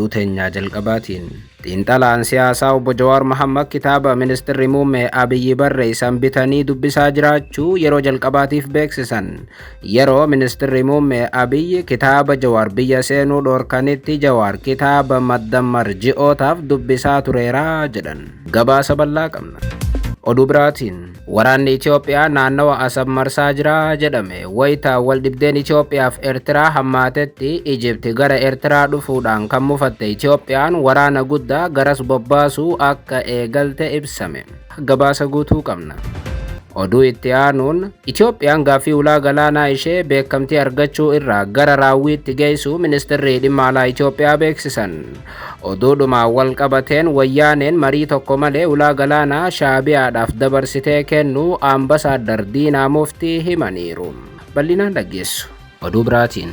Oduu teenyaa jalqabaatiin xiinxalaan siyaasaa obbo Jawaar Mohammad kitaaba ministeerri muummee Abiyyi barreessan bitanii dubbisaa jiraachuu yeroo jalqabaatiif beeksisan. Yeroo ministeerri muummee Abiyyi kitaaba Jawaar biyya seenuu dhoorkanitti Jawaar kitaaba maddammar ji'ootaaf dubbisaa tureeraa jedhan. Gabaasa bal'aa qabna. Oduu biraatiin waraanni Itoophiyaa naannawa Asab marsaa jira jedhame. Wayita waldhibdeen Itoophiyaaf Eertiraa hammaatetti Ijipti gara Eertiraa dhufuudhaan kan mufatte Itoophiyaan waraana guddaa garas bobbaasuu akka eegalte ibsame. Gabaasa guutuu qabna. Oduu itti aanuun Itoophiyaan gaaffii ulaa galaanaa ishee beekamtii argachuu irraa gara raawwiitti geessu ministeerri dhimma alaa Itoophiyaa beeksisan. Oduudhuma wal qabateen wayyaaneen marii tokko malee ulaa galaanaa Shaabiyaadhaaf dabarsitee kennuu ambasaaddar Diinaa Muftii himaniiru. Bal'inaan dhaggeessu. Oduu biraatiin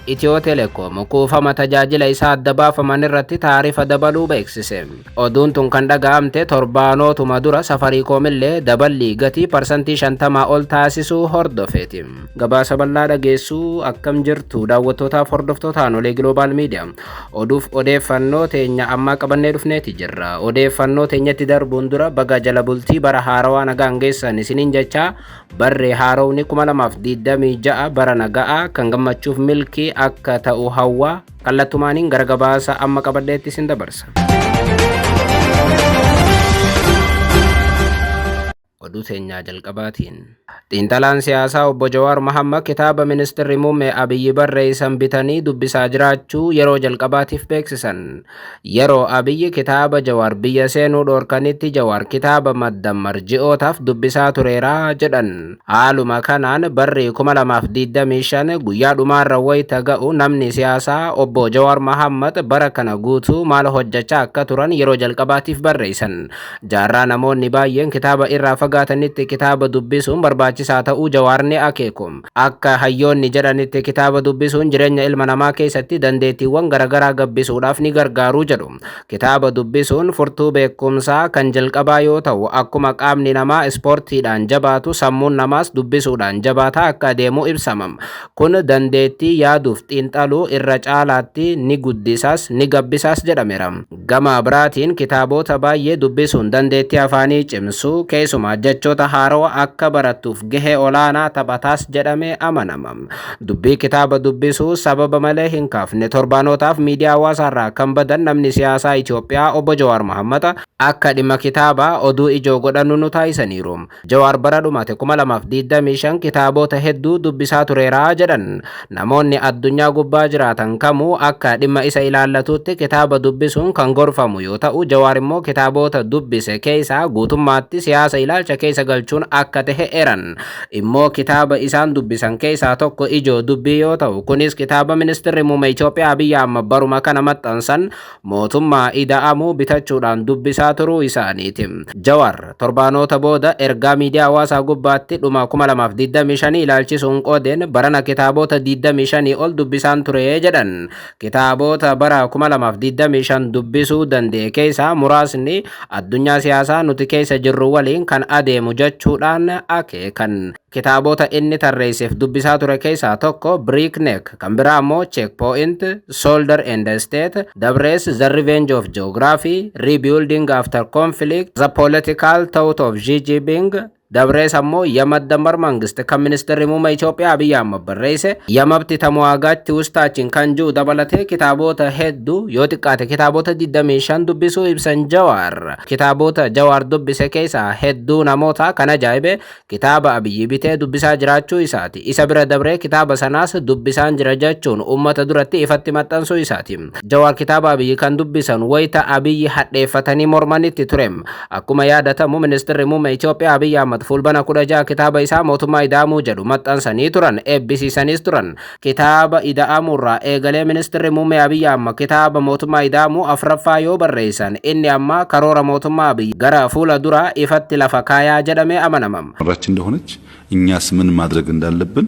Itiyoo Telekoom kuufama tajaajila isaa adda baafaman irratti taarifa dabaluu beeksise. Oduun tun kan dhaga'amte torbaanootuma dura Safariikoom illee daballii gatii 50% ol taasisuu hordofeeti. Gabaasa bal'aa dhageessuu akkam jirtu daawwattootaaf hordoftootaan Olee Global Media. Oduuf odeeffannoo teenya ammaa qabannee dhufneeti jirra. Odeeffannoo teenyatti darbuun dura baga jala bultii bara haarawaa nagaan geessan isiniin jechaa barree haarawni 2026 bara naga'aa kan gammachuuf milkii akka ta'u hawwaa kallattumaaniin gara gabaasa amma qabadheetti isin dabarsa. Oduu teenyaa jalqabaatiin xiinxalaan siyaasaa obbo Jawaar Mohammad kitaaba ministeerri muummee Abiyyi barreessan bitanii dubbisaa jiraachuu yeroo jalqabaatiif beeksisan. Yeroo Abiyyi kitaaba Jawaar biyya seenuu dhoorkanitti Jawaar kitaaba maddammar ji'ootaaf dubbisaa tureeraa jedhan. Haaluma kanaan barri 2025 guyyaa dhumaarra wayita ga'u namni siyaasaa obbo Jawaar Mohammad bara kana guutuu maal hojjechaa akka turan yeroo jalqabaatiif barreessan. Jaarraa namoonni baay'een kitaaba irraa fagaatanitti kitaaba dubbisuun barbaachisaa ta'uu Jawaar ni akeeku. Akka hayyoonni jedhanitti kitaaba dubbisuun jireenya ilma namaa keessatti dandeettiiwwan garaagaraa gabbisuudhaaf ni gargaaru jedhu. Kitaaba dubbisuun furtuu beekumsaa kan jalqabaa yoo ta'u akkuma qaamni namaa ispoortiidhaan jabaatu sammuun namaas dubbisuudhaan jabaataa akka adeemu ibsama. Kun dandeettii yaaduuf xiinxaluu irra caalaatti ni guddisaas ni gabbisaas jedhameera. Gama biraatiin kitaabota baay'ee dubbisuun dandeettii afaanii cimsuu keessumaa jechoota haarawaa akka barattuuf gahee olaanaa taphataas jedhamee amanama. Dubbii kitaaba dubbisuu sababa malee hin kaafne torbaanotaaf miidiyaa hawaasaarraa kan badan namni siyaasaa Itoophiyaa obbo Jawaar Mohammad akka dhimma kitaabaa oduu ijoo godhannu nu taasisaniiru. Jawaar bara dhumate 2025 kitaabota hedduu dubbisaa tureeraa jedhan. Namoonni addunyaa gubbaa jiraatan kamuu akka dhimma isa ilaallatutti kitaaba dubbisuun kan gorfamu yoo ta'u Jawaar immoo kitaabota dubbise keessaa guutummaatti siyaasa ilaalcha keessa galchuun akka tahe eran. Immoo kitaaba isaan dubbisan keessaa tokko ijoo dubbii yoo ta'u kunis kitaaba ministeerri muummee Itoophiyaa Abiyyi Ahmad baruma kana maxxansan mootummaa ida'amuu bitachuudhaan dubbisaa turuu isaaniiti. Jawaar torbaanota booda ergaa miidiyaa hawaasaa gubbaatti dhuma 2025 ilaalchisuun qoodeen barana kitaabota 25 ol dubbisaan ture jedhan. Kitaabota bara 2025 dubbisuu danda'e keessaa muraasni addunyaa siyaasaa nuti keessa jirru waliin kan adeemu jechuudhaan akeekan. Kitaabota inni tarreesseef dubbisaa ture keessaa tokko Breakneck, kan biraa immoo Checkpoint, Soldier and the State, Dabrees The Revenge of Geography, Rebuilding After Conflict, The Political Thought of Xi Jinping, Dabrees ammoo የመደመር መንግስት kan ministeerri muummee Itoophiyaa Abiyyi Ahmad barreesse የመብት ተሟጋች ትውስታችን kan jiru dabalatee kitaabota hedduu yoo xiqqaate kitaabota 25 dubbisuu ibsan Jawaar. Kitaabota Jawaar dubbise keessaa hedduu namoota kan ajaa'ibe kitaaba Abiyyi bitee dubbisaa jiraachuu isaati. Isa bira dabree kitaaba sanaas dubbisaan jira jechuun uummata duratti ifatti maxxansuu isaati. Jawaar kitaaba Abiyyi kan dubbisan wayita Abiyyi hadheeffatanii mormanitti ture. Akkuma yaadatamu ministeerri muummee Itoophiyaa Abiyyi Ahmad fulbana 16 kitaaba isaa mootummaa ida'amuu jedhu maxxansanii turan eebbisiisanis turan. Kitaaba ida'amuurraa eegalee ministeerri muummee Abiyyi Ahmad kitaaba mootummaa ida'amuu afraffaa yoo barreessan inni amma karoora mootummaa Abiyyi gara fuula duraa ifatti lafa kaayaa jedhamee amanama. ራችን እንደሆነች እኛስ ምን ማድረግ እንዳለብን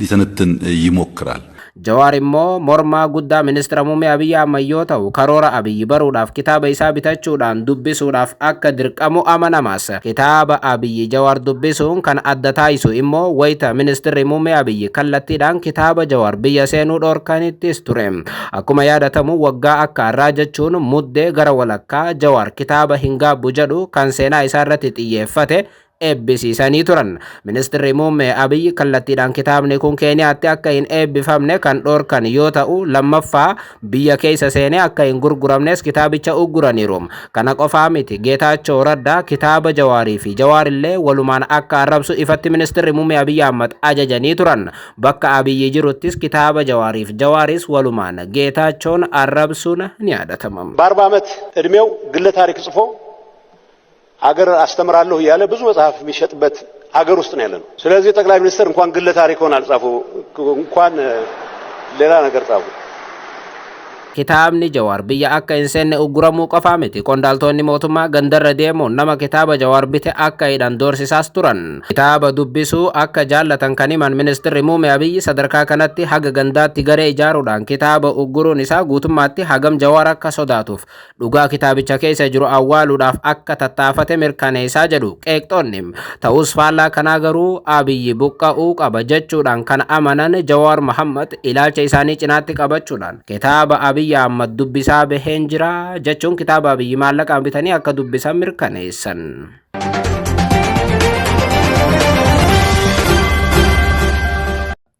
ሊተነትን ይሞክራል። Jawaar immoo mormaa guddaa ministeera muummee Abiyyi Ahmad yoo ta'u, karoora Abiyyi baruudhaaf kitaaba isaa bitachuudhaan dubbisuudhaaf akka dirqamu amanamaas. Kitaaba Abiyyi Jawaar dubbisuun kan adda taasisu immoo wayita ministeerri muummee Abiyyi kallattiidhaan kitaaba Jawaar biyya seenuu dhorkanittis ture. Akkuma yaadatamu waggaa akka har'aa jechuun muddee gara walakkaa Jawaar kitaaba hin gaabbu jedhu kan seenaa isaa irratti xiyyeeffate eebbisiisanii turan. Ministeerri muummee Abiyyi kallattiidhaan kitaabni kun Keeniyaatti akka hin eebbifamne kan dhorkan yoo ta'u, lammaffaa biyya keessa seenee akka hin gurguramnes kitaabicha ugguraniiru. Kana qofaa miti, Geetaachoo Raddaa kitaaba Jawaarii fi Jawaarillee walumaan akka arrabsu ifatti ministeerri muummee Abiyyi Ahmad ajajanii turan. Bakka Abiyyi jiruttis kitaaba Jawaarii fi Jawaaris walumaan Geetaachoon arrabsuun ni yaadatama. በ40 ዓመት ዕድሜው ግለ ታሪክ ጽፎ አገር አስተምራለሁ እያለ ብዙ መጽሐፍ የሚሸጥበት አገር ውስጥ ነው ያለነው። ስለዚህ ጠቅላይ ሚኒስትር እንኳን ግለ ታሪክዎን አልጻፉ፣ እንኳን ሌላ ነገር ጻፉ። Kitaabni Jawaar biyya akka hin seenne ugguramuu qofaa miti. Qondaaltonni mootummaa gandarra deemuun nama kitaaba Jawaar bite akka hidhan doorsisaas turan. Kitaaba dubbisuu akka jaallatan kan himan ministeerri muummee Abiyyi sadarkaa kanatti haga gandaatti garee ijaaruudhaan kitaaba ugguruun isaa guutummaatti hagam Jawaar akka sodaatuuf dhugaa kitaabicha keessa jiru awwaaluudhaaf akka tattaafate mirkaneessaa jedhu qeeqxoonni. Ta'us faallaa kanaa garuu Abiyyi buqqa'uu qaba jechuudhaan kan amanan Jawaar Mohammad ilaalcha isaanii cinaatti qabachuudhaan kitaaba Abiyyi Ahmad dubbisaa baheen jira jechuun kitaaba Abiyyi maallaqaan bitanii akka dubbisan mirkaneessan.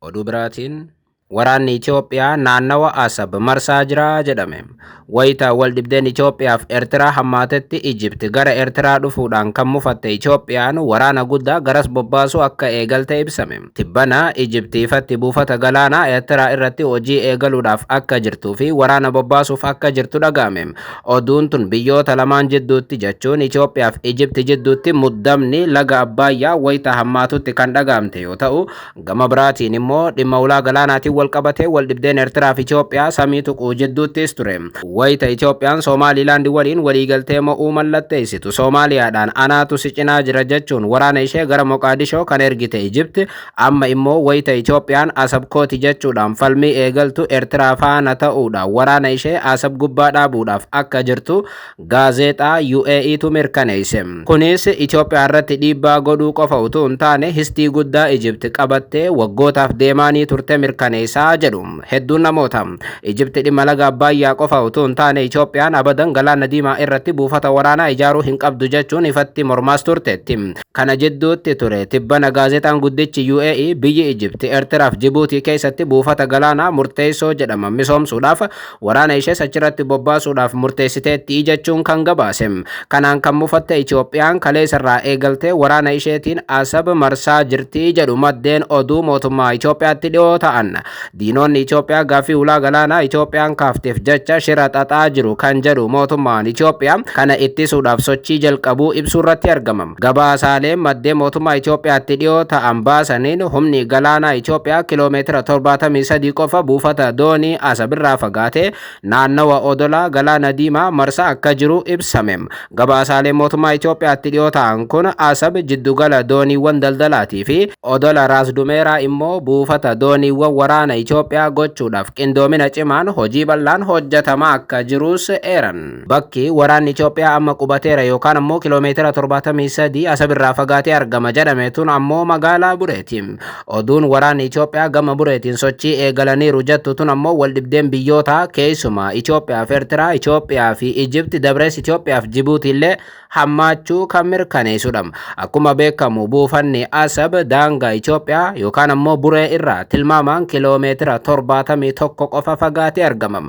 Oduu biraatiin waraanni Itoophiyaa naannawa Asab marsaa jira jedhame. Wayita waldhibdeen Itoophiyaa fi Eertiraa hammaatetti Ijipti gara Eertiraa dhufuudhaan kan mufatte Itoophiyaan waraana guddaa garas bobbaasuu akka eegalte ibsame. Tibbana Ijipti ifatti buufata galaanaa Eertiraa irratti hojii eegaluudhaaf akka jirtuu fi waraana bobbaasuuf akka jirtu dhaga'ame. Oduun tun biyyoota lamaan jidduutti jechuun Itoophiyaa fi Ijipti jidduutti muddamni laga Abbaayyaa wayita hammaatutti kan dhaga'amte yoo ta'u, gama biraatiin immoo dhimma ulaa galaanaatiin wal qabatee wal dhibdeen Eertiraa fi Itoophiyaa samii tuquu jidduuttis ture. Wayita Itoophiyaan Somaalilaand waliin waliigaltee mo'uu mallatteessitu Somaaliyaadhaan anaatu si cinaa jira jechuun waraana ishee gara Moqaadishoo kan ergite Ijipti amma immoo wayita Itoophiyaan Asab kooti jechuudhaan falmii eegaltu Eertiraa faana ta'uudhaan waraana ishee Asab gubbaa dhaabuudhaaf akka jirtu gaazexaa UAEtu mirkaneesse. Kunis Itoophiyaa irratti dhiibbaa godhuu qofa utuu hin taane histii guddaa Ijipti qabattee waggootaaf deemaanii turte mirkaneessaa jedhu hedduun namoota. Ijipti dhimma laga Abbaayyaa qofa utuu hin taane Itoophiyaan abadan galaana diimaa irratti buufata waraanaa ijaaruu hin qabdu jechuun ifatti mormaas turteetti. Kana jidduutti ture tibbana gaazexaan guddichi UAE biyyi Ijipti Eertiraaf Jibuutii keessatti buufata galaanaa murteessoo jedhama misoomsuudhaaf waraana ishees achirratti bobbaasuudhaaf murteessiteetti jechuun kan gabaase. Kanaan kan mufatte Itoophiyaan kaleessarraa eegaltee waraana isheetiin Asab marsaa jirti jedhu maddeen oduu mootummaa Itoophiyaatti dhiyoo ta'an. Diinonni Itoophiyaa gaaffii ulaa galaanaa Itoophiyaan kaafteef jecha shira xaxaa jiru kan jedhu mootummaan Itoophiyaa kana ittisuudhaaf sochii jalqabuu ibsuu irratti argama. Gabaasaaleen maddeen mootummaa Itoophiyaatti dhiyoo ta'an baasaniin humni galaanaa Itoophiyaa kiloomeetira 73 qofa buufata doonii Asabirraa fagaatee naannawa odolaa galaana diimaa marsaa akka jiru ibsame. Gabaasaaleen mootummaa Itoophiyaatti dhiyoo ta'an kun Asab jiddugala dooniiwwan daldalaatii fi odola Raas Dumeeraa immoo buufata dooniiwwan waraana Itoophiyaa gochuudhaaf qindoomina cimaan hojii bal'aan hojjetamaa akka jirus eeran. Bakki waraanni Itoophiyaa amma qubateera yookaan ammoo kiloomeetira 73 Asabirraa fagaatee argama jedhame tun ammoo magaalaa Bureeti. Oduun waraanni Itoophiyaa gama Bureetiin sochii eegalaniiru jettu tun ammoo waldhibdeen biyyoota keessumaa Itoophiyaa fi Eertiraa, Itoophiyaa fi Ijipti, dabrees Itoophiyaa fi Jibuuti illee hammaachuu kan mirkaneessudha. Akkuma beekamu buufanni Asab daangaa Itoophiyaa yookaan ammoo Buree irraa tilmaamaan kiloomeetira 71 qofa fagaatee argama.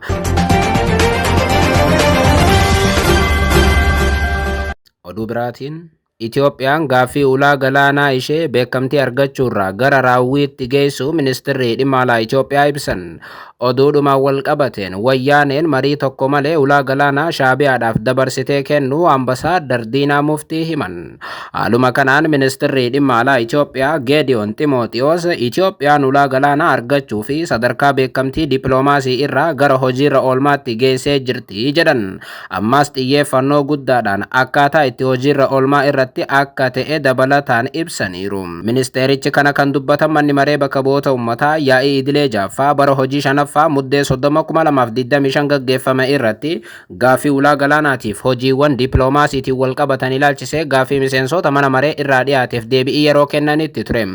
Oduu biraatiin Itoophiyaan gaaffii ulaa galaanaa ishee beekamtii argachuurraa gara raawwiitti geessu ministeerri dhimma alaa Itoophiyaa ibsan. Oduudhumaan wal qabateen wayyaaneen marii tokko malee ulaa galaanaa Shaabiyaadhaaf dabarsitee kennuu ambasaaddar Diinaa Muftii himan. Haaluma kanaan ministeerri dhimma alaa Itoophiyaa Geediyoon Ximooxiyoos Itoophiyaan ulaa galaanaa argachuu fi sadarkaa beekamtii dippiloomaasii irraa gara hojiirra oolmaatti geessee jirti jedhan. Ammas xiyyeeffannoo guddaadhaan akkaataa itti hojiirra oolmaa irratti irratti akka ta'e dabalataan ibsaniiru. Ministeerichi kana kan dubbatan manni maree bakka bu'oota uummataa yaa'ii idilee jaaffaa bara hojii shanaffaa Muddee 30,2025 gaggeeffame irratti gaaffii ulaa galaanaatiif hojiiwwan dippiloomaasiitiin wal qabatan ilaalchisee gaaffii miseensota mana maree irraa dhiyaateef deebi'ii yeroo kennanitti ture.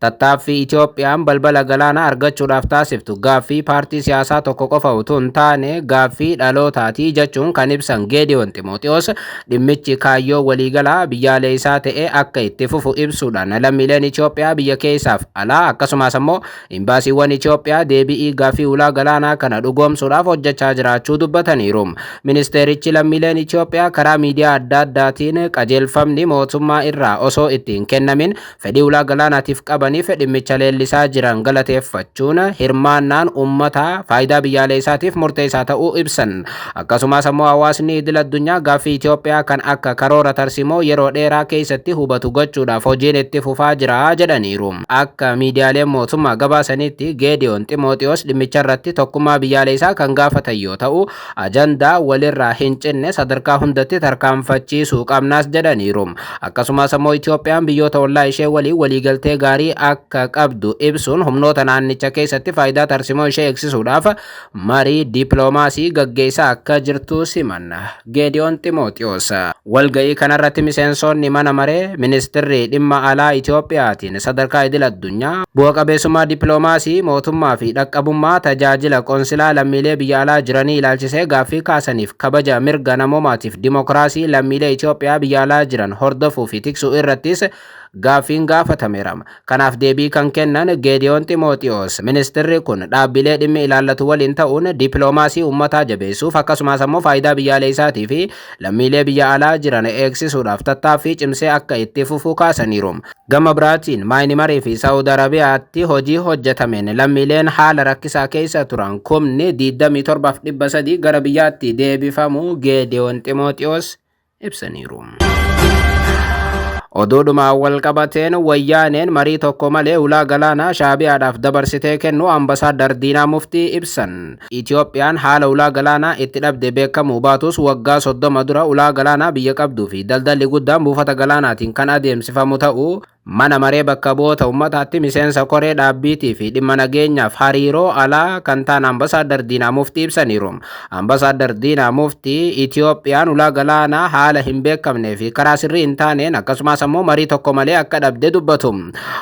Tattaaffii Itoophiyaan balbala galaanaa argachuudhaaf taasiftu gaaffii paartii siyaasaa tokko qofa utuu hin taane gaaffii dhalootaatii jechuun kan ibsan Geediyoon Ximooxiyoos, dhimmichi kaayyoo waliigalaa biyyaalessaa ta'e akka itti fufu ibsuudhaan, lammiileen Itoophiyaa biyya keessaaf alaa akkasumas ammoo imbaasiiwwan Itoophiyaa deebi'ii gaaffii ulaa galaanaa kana dhugoomsuudhaaf hojjechaa jiraachuu dubbataniiru. Ministeerichi lammiileen Itoophiyaa karaa miidiyaa adda addaatiin qajeelfamni mootummaa irraa osoo ittiin kennamin fedhii ulaa galaanaatiif qabaniif dhimmicha leellisaa jiran galateeffachuun, hirmaannaan uummataa faayidaa biyyaalessaatiif murteessaa ta'uu ibsan. Akkasumas ammoo hawaasni idil addunyaa gaaffii Itoophiyaa kan akka karoora tarsimoo yeroo dheeraa keessatti hubatu gochuudhaaf hojiin itti fufaa jira jedhaniiru. Akka miidiyaaleen mootummaa gabaasanitti, Geediyoon Ximooxiyoos dhimmicha irratti tokkummaa biyyaalessaa kan gaafatan yoo ta'u, ajandaa walirraa hin cinne sadarkaa hundatti tarkaanfachiisuu qabnaas jedhaniiru. Akkasumas ammoo Itoophiyaan biyyoota ollaa ishee waliin waliigaltee gaarii akka qabdu ibsuun, humnoota naannicha keessatti faayidaa tarsimoo ishee eegsisuudhaaf marii dippiloomaasii gaggeessaa akka jirtu siman Geediyoon Ximooxiyoos. Walga'ii kanarratti miseensonni mana maree ministirri dhimma alaa Itoophiyaatiin sadarkaa idil addunyaa bu'a qabeessummaa dippiloomaasii mootummaa fi dhaqqabummaa tajaajila qoonsilaa lammiilee biyya alaa jiranii ilaalchisee gaaffii kaasaniif, kabaja mirga namoomaatiif dimokiraasii lammiilee Itoophiyaa biyya alaa jiran hordofuu fi tiksuu irrattis gaaffiin gaafatameera. Kanaaf deebii kan kennan Geediyoon Ximooxiyoos, ministirri kun dhaabbilee dhimmi ilaallatu waliin ta'uun dippiloomaasii uummataa jabeessuuf akkasumas ammoo faayidaa biyyaalessaatii fi lammiilee biyya alaa jiran eegsisuudhaaf tattaaffii cimsee akka itti fufuu kaasaniiru. Gama biraatiin, Maayinimarii fi Saawud Arabiyaatti hojii hojjetameen lammiileen haala rakkisaa keessa turan 27,300 gara biyyaatti deebifamuu Geediyoon Ximooxiyoos ibsaniiru. Oduudhuma wal qabateen, Wayyaaneen marii tokko malee ulaa galaanaa Shaabiyaadhaaf dabarsitee kennu Ambasaaddar Diinaa Muftii ibsan. Itoophiyaan haala ulaa galaanaa itti dhabde beekamuu baatus, waggaa 30 dura ulaa galaanaa biyya qabduu fi daldalli guddaan buufata galaanaatiin kan adeemsifamu ta'uu mana maree bakka bu'oota ummataatti miseensa koree dhaabbiitii fi dhimma nageenyaaf hariiroo alaa kan ta'an Ambasaaddar Diinaa Muftii ibsaniiru. Ambasaaddar Diinaa Muftii Itoophiyaan ulaa galaanaa haala hin beekamnee fi karaa sirrii hin taaneen akkasumas ammoo marii tokko malee akka dhabde dubbatu.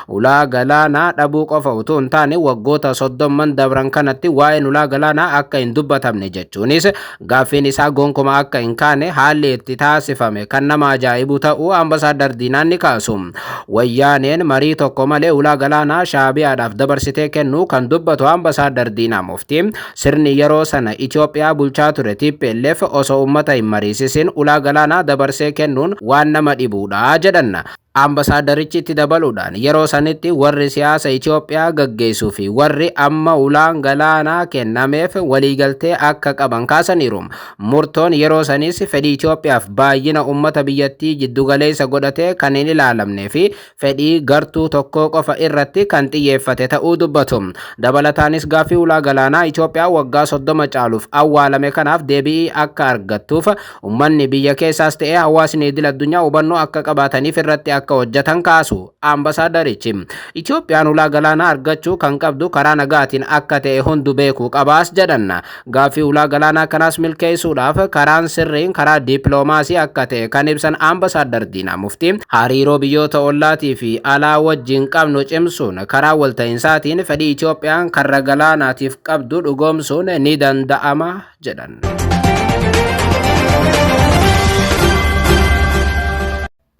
Ulaa galaanaa dhabuu qofa utuu hin taane, waggoota 30n dabran kanatti waa'een ulaa galaanaa akka hin dubbatamne, jechuunis gaaffiin isaa gonkumaa akka hin kaane haalli itti taasifame kan nama ajaa'ibu ta'uu Ambasaaddar Diinaan ni kaasu. Wayyaaneen marii tokko malee ulaa galaanaa Shaabiyaadhaaf dabarsitee kennuu kan dubbatu Ambasaaddar Diinaa Muftii, sirni yeroo sana Itoophiyaa bulchaa ture TPLF osoo uummata hin mariisisin ulaa galaanaa dabarsee kennuun waan nama dhibuudha jedhan. Ambasaaddarichi itti dabaluudhaan, yeroo sanitti warri siyaasa Itoophiyaa gaggeessuu fi warri amma ulaan galaanaa kennameef waliigaltee akka qaban kaasaniiru. Murtoon yeroo sanis fedhii Itoophiyaaf baay'ina uummata biyyattii jiddugaleessa godhatee kan hin ilaalamnee fi fedhii gartuu tokkoo qofa irratti kan xiyyeeffate ta'uu dubbatu. Dabalataanis, gaaffii ulaa galaanaa Itoophiyaa waggaa 30 caaluuf awwaalame kanaaf deebii akka argattuuf uummanni biyya keessaas ta'ee hawaasni idil addunyaa hubannoo akka qabaataniif irratti akka hojjetan kaasu. Ambasaaddarichi Itoophiyaan ulaa galaanaa argachuu kan qabdu karaa nagaatiin akka ta'e hundu beekuu qabaas jedhan. Gaaffii ulaa galaanaa kanaas milkeessuudhaaf karaan sirriin karaa dippiloomaasii akka ta'e kan ibsan Ambasaaddar Diinaa Muftii, hariiroo biyyoota ollaatii fi alaa wajjin qabnu cimsuun karaa walta'insaatiin fedhii Itoophiyaan karra galaanaatiif qabdu dhugoomsuun ni danda'ama jedhan.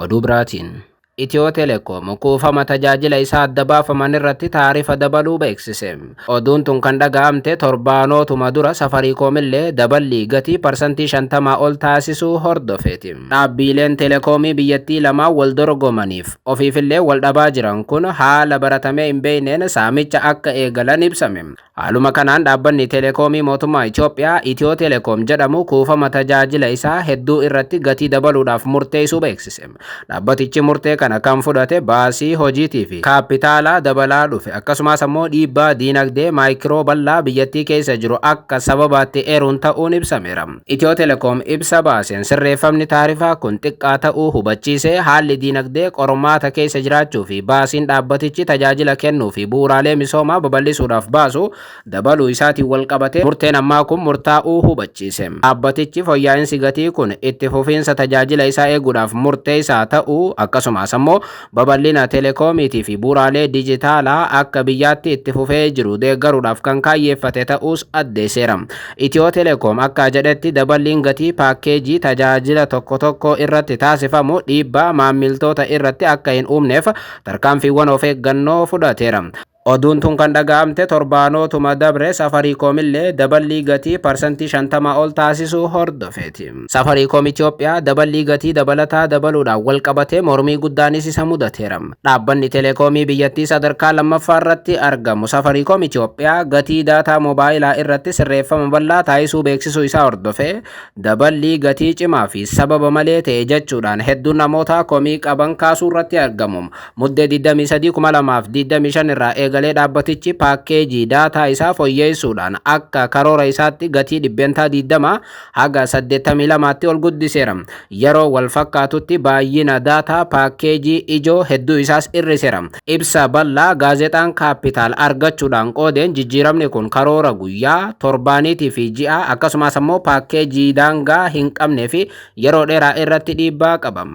Oduu biraatiin, Itiyoo Telekoom kuufama tajaajila isaa adda baafaman irratti taarifa dabaluu beeksise. Oduun tun kan dhaga'amte torbaanootuma dura Safariikoom illee daballii gatii 50% ol taasisuu hordofeeti. Dhaabbiileen telekoomii biyyattii lamaan wal dorgomaniif ofiifillee wal dhabaa jiran kun haala baratamee hin beekneen saamicha akka eegalan ibsame. Haaluma kanaan, dhaabbanni telekoomii mootummaa Itoophiyaa Itiyoo Telekoom jedhamu kuufama tajaajila isaa hedduu irratti gatii dabaluudhaaf murteessuu beeksise. Dhaabbatichi murtee kana kana kan fudhate baasii hojiitii fi kaappitaalaa dabalaa dhufe, akkasumas ammoo dhiibbaa diinagdee maayikiroo bal'aa biyyattii keessa jiru akka sababaatti eeruun ta'uun ibsameera. Itiyoo Telekoom ibsa baaseen sirreeffamni taarifaa kun xiqqaa ta'uu hubachiisee, haalli diinagdee qormaata keessa jiraachuu fi baasiin dhaabbatichi tajaajila kennuu fi bu'uuraalee misoomaa babal'isuudhaaf baasu dabaluu isaatiin wal qabatee murteen ammaa kun murtaa'uu hubachiise. Dhaabbatichi fooyya'insi gatii kun itti fufiinsa tajaajila isaa eeguudhaaf murteessaa ta'uu, akkasumas ammoo babal'ina teelekoomiitii fi bu'uuraalee dijitaalaa akka biyyaatti itti fufee jiru deeggaruudhaaf kan kaayyeeffate ta'uus addeesseera. Itiyoo Telekoom akka jedhetti, daballiin gatii paakkeejii tajaajila tokko tokko irratti taasifamu dhiibbaa maamiltoota irratti akka hin uumneef tarkaanfiiwwan of eeggannoo fudhateera. Oduun tun kan dhaga'amte torbaanootuma dabre Safariikoomillee daballii gatii 50% ol taasisuu hordofeeti. Safariikoom Itoophiyaa daballii gatii dabalataa dabaluudhaan wal qabatee mormii guddaanis isa mudateera. Dhaabbanni teleekoomii biyyattii sadarkaa lammaffaa irratti argamu Safariikoom Itoophiyaa gatii daataa moobaayilaa irratti sirreeffama bal'aa taasisuu beeksisuu isaa hordofee, daballii gatii cimaa fi sababa malee ta'e jechuudhaan hedduun namoota komii qaban kaasuu irratti argamu. Muddee 23, 2025 irraa eegalee dhaabbatichi paakkeejii daataa isaa fooyyeessuudhaan akka karoora isaatti gatii 20% haga 82tti ol guddiseera. Yeroo wal fakkaatutti baay'ina daataa paakkeejii ijoo hedduu isaas hir'iseera. Ibsa bal'aa gaazexaan Kaapitaal argachuudhaan qoodeen, jijjiiramni kun karoora guyyaa, torbaaniitii fi ji'a, akkasumas ammoo paakkeejii daangaa hin qabnee fi yeroo dheeraa irratti dhiibbaa qaba.